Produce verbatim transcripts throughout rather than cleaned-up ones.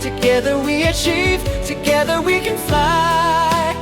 Together we achieve, together we can fly,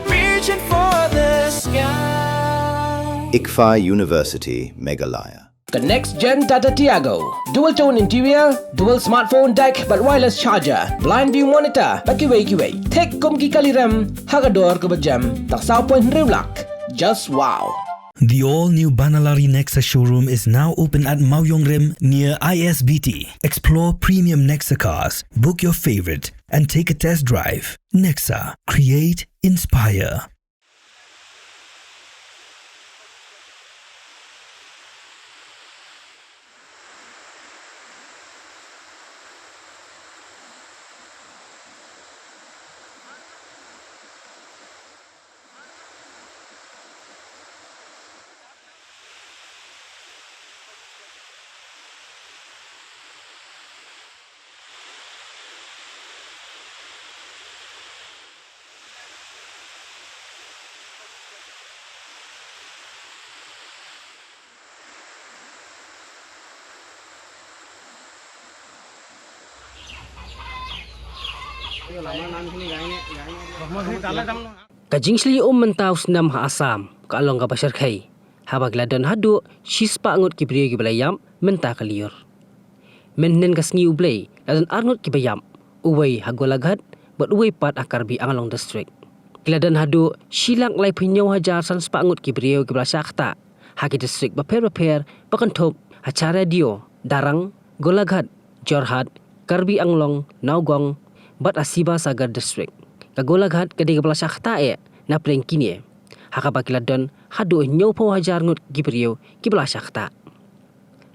reaching for the sky. ICFAI University, Meghalaya. The next gen Tata Tiago. Dual tone interior, dual smartphone deck, bad wireless charger, blind view monitor, bad kiwei kiwei. Thik kum ki kali rem, ha ka dor kaba jem, tang saw point hynriew lak. Just wow. The all-new Banalari Nexa showroom is now open at Mawiong Rim near I S B T. Explore premium Nexa cars. Book your favorite and take a test drive. Nexa. Create, inspire. Ka jingshlei um mynta u snem ha Assam ka long kaba shyrkhei, haba ki la don haduh shispah ngut ki briew kiba la ïap mynta ka lyiur. Mynhynnin ka sngi U Blei la don arngut kiba ïap, uwei ha Golaghat bad uwei pat ha Karbi Anglong District. Ki la don haduh shi lak laiphew hynñiew hajar san spah ngut ki briew kiba la shah ktah ha ki district bapher bapher, ba kynthup ha Charaideo, Darrang, Golaghat, Jorhat, Karbi Anglong, Nowgong bad ha Sivasagar District. Ka Golaghat ka dei kaba la shah ktah eh na pdeng kine, ha kaba ki la don haduh hynñiewphew hajar ngut ki briew kiba la shah ktah.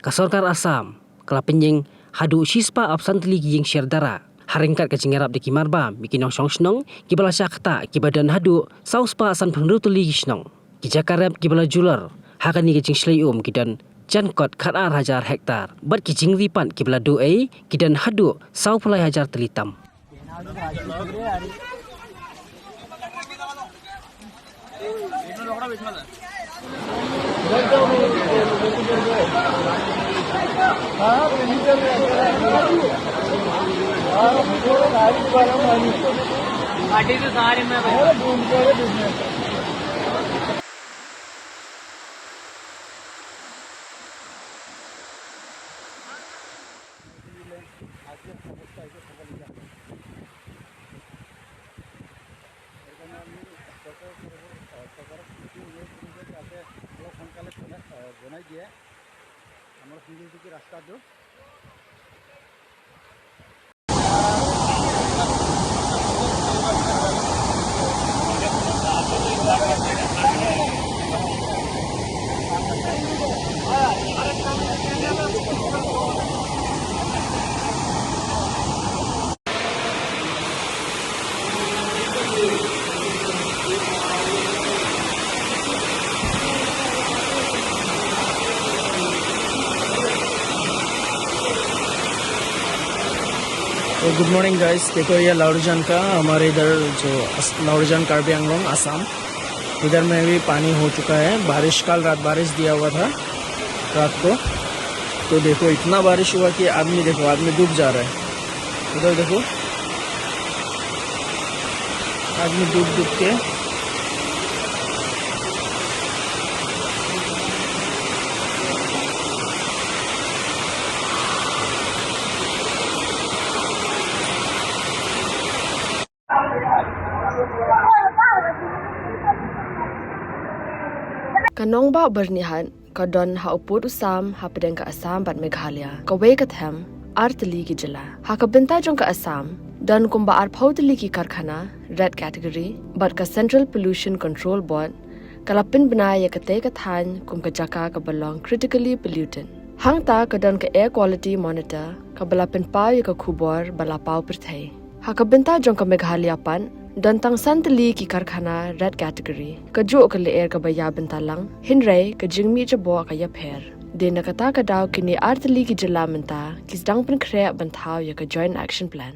Ka sorkar Assam ka la pynïeng haduh shispah arphew san tylli ki ïing sher dara, ha ryngkat ka jingïarap da ki marbam ïa ki nongshong shnong kiba la shah ktah, kiba don haduh sawspah sanphew hynriew tylli ki shnong. Ki jaka rep kiba la julor ha kane ka jingshlei um ki don jan kot khatar hajar hektar, bad ki jingri pat kiba la duh ei ki don haduh sawphew lai hajar tylli tam. এর কারণে আমি সরকার, সরকারক অনুরোধ কৰিছোঁ যাতে অলপ সোনকালে বনাই, আহ, বনাই দিয়ে আমাৰ সন্ধিৰ দিকে ৰাস্তাটো। तो गुड मॉर्निंग गाइस, देखो ये लाउरीजान का, हमारे इधर जो अस-, लाउरीजान कार्बी आंगलोंग, आसाम, इधर में भी पानी हो चुका है। बारिश, कल रात बारिश दिया हुआ था रात को, तो देखो इतना बारिश हुआ कि आदमी, देखो आदमी डूब जा रहा है। उधर देखो, आदमी डूब डूब के। Ka nongbah Byrnihat ka don ha u pud u sam hapdeng ka Assam bad Meghalaya, kawei ka them ar tylli ki jylla. Ha ka bynta jong ka Assam don kumba arphew tylli ki karkhana red category, bad ka Central Pollution Control Board ka la pynbna ïa katei ka thaiñ kum ka jaka kaba long critically polluted. Hangta ka don ka Air Quality Monitor kaba la pynpaw ïa ka khubor ba la paw pyrthei. Ha ka bynta jong ka Meghalaya pat, don tang san tylli ki karkhana red category. Kajuh ka lyer kaba ïa bynta lang, hynrei ka jingmih jaboh ka ïapher. Dei na kata ka daw kine ar tylli ki jylla mynta ki sdang pynkhreh ban thaw ïa ka Joint Action Plan.